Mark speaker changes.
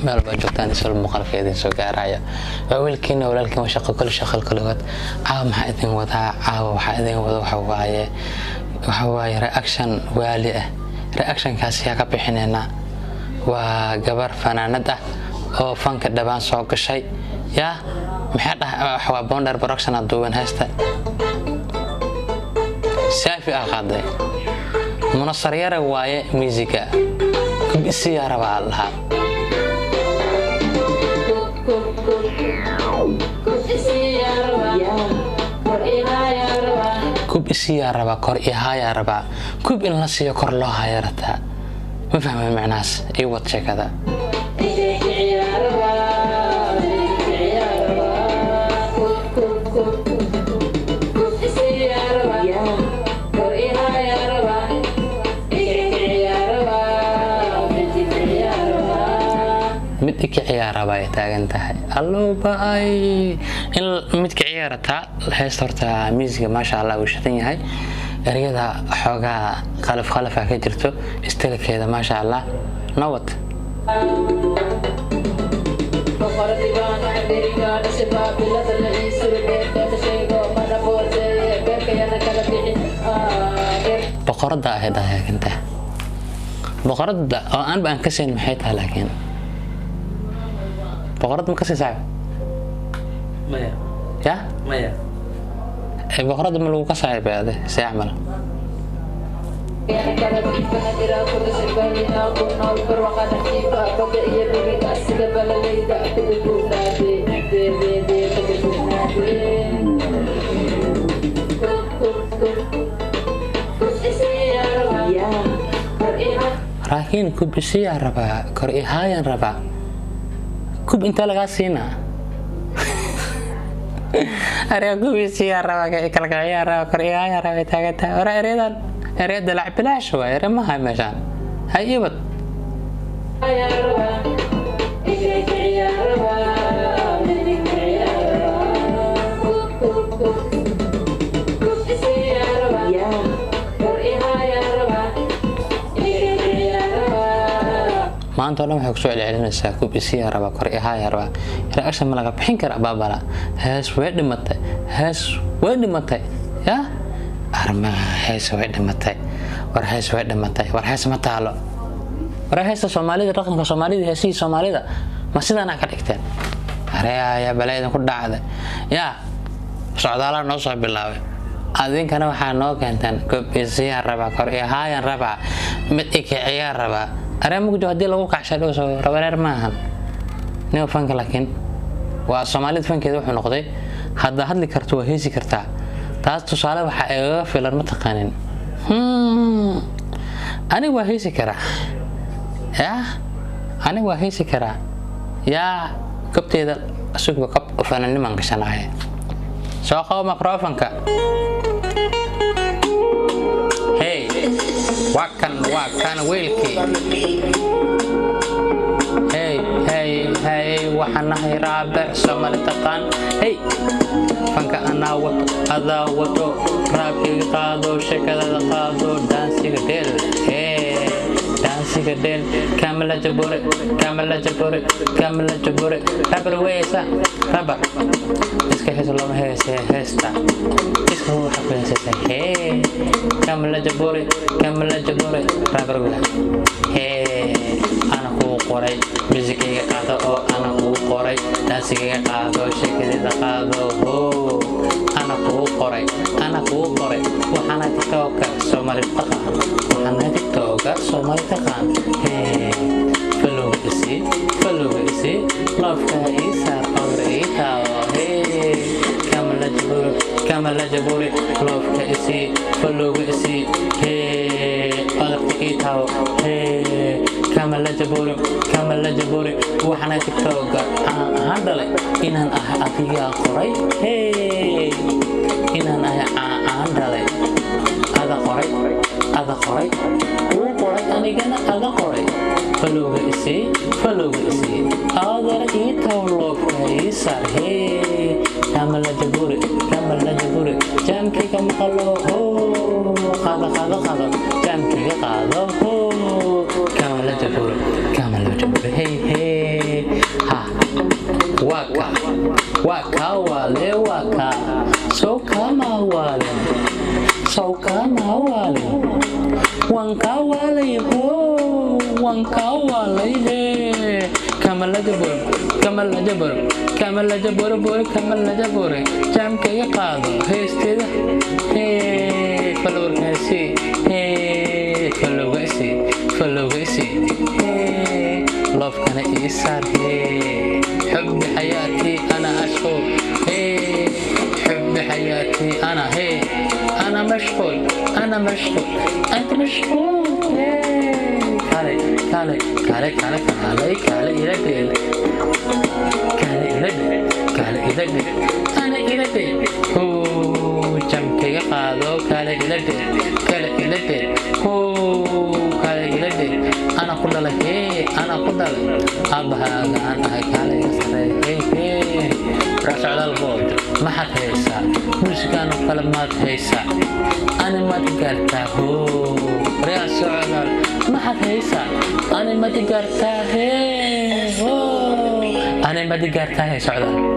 Speaker 1: Meel baa joogtaan, isla muuqaalka idin soo gaaraya waa wiilkiina, walaalkiin, waa shaqo kale, shaqal kaligood. Caawa maxaa idin wadaa? Caawa waxaa idin wada waxa waaye reaction waali ah. Reactionkaasi yaa ka bixineynaa? Waa gabar fanaanad ah oo fanka dhabaan soo gashay. Yaa maxaa dhah? Waa Bonder Production duuban heesta, saafi ah qaaday Munasaryara waaye. Miisiga kubisiyaa rabaa lahaa. Kub isiyaa rabaa, kor ihaayaa rabaa. Kub in la siiyo, kor loo haya rataa. Ma fahmay macnahaas? Ii wad sheekada. Mid ikiciyaa rabaa ay taagan tahay. Alluuba ay in mid kiciyaa rataa. Heesta horta miisiga, maasha Allah, uu shidan yahay. Ereyada xoogaa qalaf qalafa ka jirto, istilkeeda maasha Allah. Nowad boqorada ahay taagantahay, boqorada oo aanba aan ka siin maxay tahay? Laakiin boqorad ma kasii, saaxib?
Speaker 2: Maya.
Speaker 1: Ya?
Speaker 2: Maya.
Speaker 1: Boqorada ma lagu kasaayo ade see camal? Laakiin kubisiyaa rabaa, kor ihaayan rabaa. Kub intee lagaa siinaa? Ariga kubisiyaa rabaa, kalkaciyaa rabaa, kor ihaayan rabaa taagantahay. Hore ereyadan ereya dalac bilaash waay, ere maha meeshaan hay ibad. Maanta o dhan waxay kusoo celcelinaysaa kub isiyaa rabaa, kor ihaaya rabaa. Reaction ma laga bixin kara? Baabala hees way dhimatay, hees way dhimatay. Ya arma, hees way dhimatay. War hees way dhimatay, war hees ma taalo. War heesta Soomaalida, dhaqanka Soomaalida, heesihii Soomaalida ma sidaanaa ka dhigteen? Areaya bale idin ku dhacday. Yaa socdaalaa noo soo bilaabay? Adinkana waxaa noo keenteen kub isiyaa rabaa, kor ihaayan rabaa, mid ikiciyaa rabaa. Aree mugdi haddii lagu kacsha dhow soo rabareer maahan nin fanka. Laakiin waa Soomaalida fankeeda wuxuu noqday haddaa hadli karto waa heesi kartaa. Taas tusaale waxaa igaga filan, ma taqaanin, aniga waa heesi karaa. Yaa aniga waa heesi karaa. Yaa kobteeda isagba kob fananiman gashanaaye. Soo qabo microfonka. Hey, waa kan, waa kan wiilkii. Hey hey hey, waxaan nahay raabic Soomaali taqaan. Hey, fanka anaa wato, adaa wato. Raabkiga qaado, sheekadada qaado, dhaansiga dheel. Hey, dhaansiga dheel. Kamala jabure, kamala jabure, kamala jabure. Rabar weysa rabar iska hees looma heese. Heesta iska waxa ku heesaysa. Hey, kamala jabure, kamala jabure, rabar wila. Hey, ana kuu qoray muusikayga qaado oo ana kuu qoray dhaansigayga qaado, sheekadayda qaado. Ho, ana kuu qoray, ana kuu qoray. Waxaana TikToka Soomaali taqaan, waxaana TikToka Soomaali taqaan. Hey, followga isii, followga isii, loveka ii saar, order ii taabo. Hey, kamala jaburi, kamala jaburi, loveka isii, followga isii. Hey, orderka ii taabo. Hey, kamala jaburi, kamala jaburi. Waxaana TikToka aan ahaan dhalay inaan ahay adigaa qoray. Hey, inaan ahay aan dhalay ada qoray, ada qoray, wuu qoray, anigana ada qoray. Followga isii, followga isii, adar ii taw, loveka ii saar. Hey, kamala jaburi, kamala jaburi, jaamkayga maqalo. Ho, qaado, qaado, qaado, jaamkayga qaado. Ho, kamala jaburi, kamala jaburi. Hey hey. Kaa waale, waa kaa soo kama waalin, sow kama waalin. Waan kaa waalay, hoo, waan kaa waalay. Hee, kamalada bor, kamalada bor, kamalada bor bor, kamalada bor. Jaamkayga qaado heesteeda. Hee, followerkaasi. Hee, followgaasi, followgaasi. Hee, lovekana ii saar. Hee, xubbi xayaati ana ashqo. Hee, xubbi xayaati ana. Hee, ana mashquul, ana mashquul, anta mashquul. Hee, kale kale kale kale kale kale, ila dheel, kale ila dheel, kale ila dheel, ana ila dheel. Hoo, jamkayga qaado, kale ila dheel, kale ila dheel. Hoo, kale ila dheel, ana ku dhalay. Hee, ana ku dhalay, aabbahaaga aan ahay, kaale iga sarreey. Hee, hee, Socdaal Bood, maxaad haysaa? Muusikaan oo kale maad haysaa? Ani mad gaartaa? Hoo, reer Socdaal, maxaad haysaa? Ani mad gaartaa? Hee, hoo, ani mad gaartaa? Hee, Socdaal.